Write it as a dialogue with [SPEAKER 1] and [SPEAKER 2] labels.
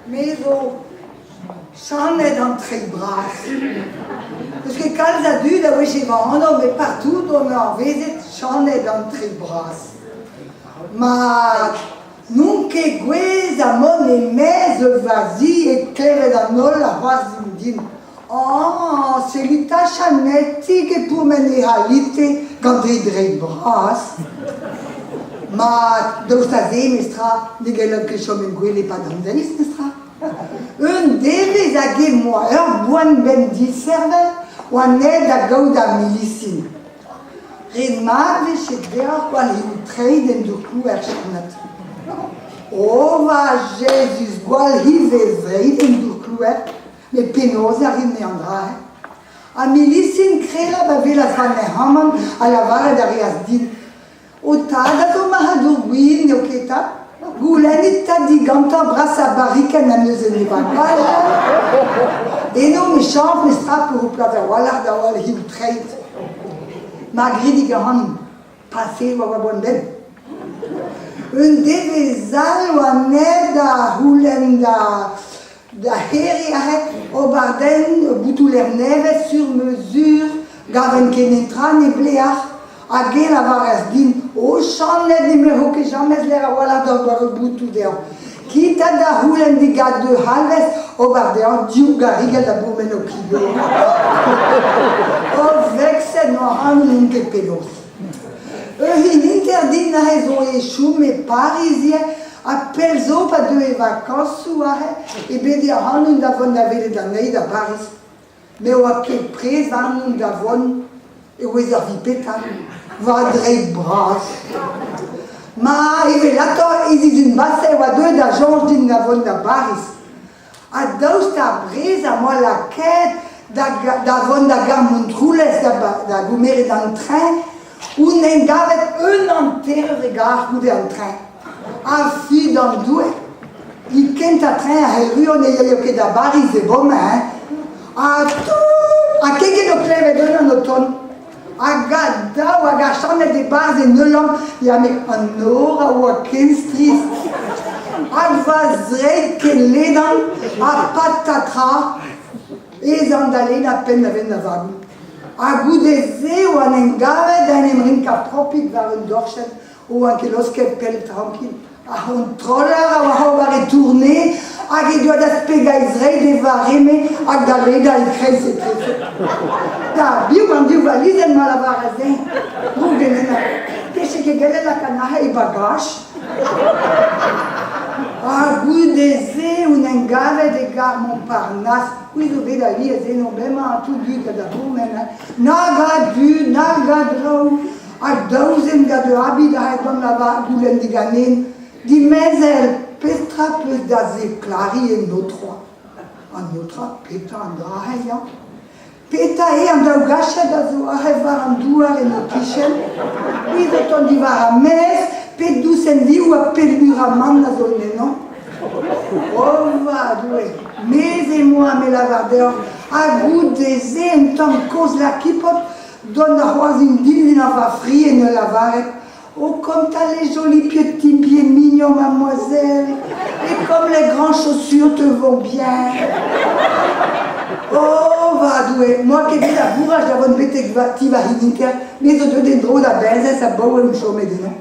[SPEAKER 1] Me zo Chanet an treid bras. N'eus ket kalz a dud a wech va anv met partout on anavezet Chanet an treid bras. Ma n'on ket gouez ha mont e-maez eus va zi e klevet an holl a c'hoarzhin din. Ah, setu 'ta Chanetig e pourmen e c'halite gant he dreid bras. Ma, daoust ha se, mestra, ne gellan ket chom en gwele e-pad an deiz, mestra? Un devezh hag em boa ur boan benn diservel oan aet da gaout ar milisin. Ret mat 'vije deoc'h gwall treid en dour klouar Chaned. O va Jezuz, gwall ivez en dour klouar, met penaos a rin-me an dra-se? Ar milisin Krelab a welas va nec'hamant ha lavaret a reas din Ho tad a zo marc'hadour gwin, n'eo ket 'ta? Goulennit 'ta digantañ brasañ barrikenn am eus en e vagajer. Eno 'michañs ne strapo ho plas a-walc'h da walc'hiñ ho treid. Mar gridik ac'hanon, pase war va boan-benn. Un devezh all oa ned da c'houlenn da da c'heriñ aze ober den boutouler nevez sur mesure gaven ket netra nebleac'h hag e lavaras din o Chaned ne meho ket james lec'h a-walc'h d'ober ur boutoù dezhañ. Kita da c'houlenn digant ur c'halvez ober dezhañ div garrigell da bourmen ho kigor. O vexet n'oa ac'hanon n'on ket penaos. Ur hiniker din neuze zo e chom e Pariz ivez ha pell zo pa deue vakañsoù aze e bede ac'hanon da vont da welet anezhi da Bariz. Ne oa ket prest warnon da vont e ouezer 'vit petra, war dreid bras. Ma evelato ez izun base e oa deuet da soñj din da vont da Bariz. Ha daoust ha Brest am boa lakaet da, da vont da gar Montroulez da, da gomeret an tren, on en gavet un hanter e gar goude an tren. Ha fi d'an Doue, e kentañ tren a erruo ne yaio ket da Bariz e bomañ, hein. Ha tout, ha ket o klevet unan o tont. Hag a daou hag a chanet e-barzh en ul lamm, ya met an nor a oa ken strizh. Hag va zreid ken ledan, ha patatra, ez an da ledañ penn-da-benn da vagoù. Ha goude-se oan en gavet da en em rinkañ propik war un dorchenn Oan ket laosket pell trankil. Ar c'hontroller a oa ober e tourne hag he doa da spegañ he zreid e vareme hag da ledañ e-kreiz etreze. Da biv an div valizenn ma lavaras eñ. Droug en ennañ. Peche ket gellet lakaat anezhañ e bagaj. Ha goude-se on en gavet e gar Montparnasse. C'hwi zo bet alies eno bremañ tout dud da bourmen. Nag a dud, nag a draoù. Hag daou zen gant ur abid aet gant lavar goulenn diganen, Dimezell, petra 'peus da zeklariñ en otra? An otra, petra an dra-se, ya? Petra eo an daou gached a zo aze war an douar en ho kichen? C'hwi zo tont diwar ar maez, pet dousenn liv ha pet lur amann a zo en ennañ? Oh va Doue, mezh emañ me lavar deoc'h, ha goude-se un tamm kozh lakipod Dont a c'hoarzhin din en va fri en ul lavaret Oh, comme t'as les jolis petits pieds mignons, mademoiselle, et comme les grandes chaussures te vont bien. Oh, va Doue, moi ket bet a gouraj da vont betek va ti va hiniker, me zo deuet en-dro da Benses a-baoe on chomet eno.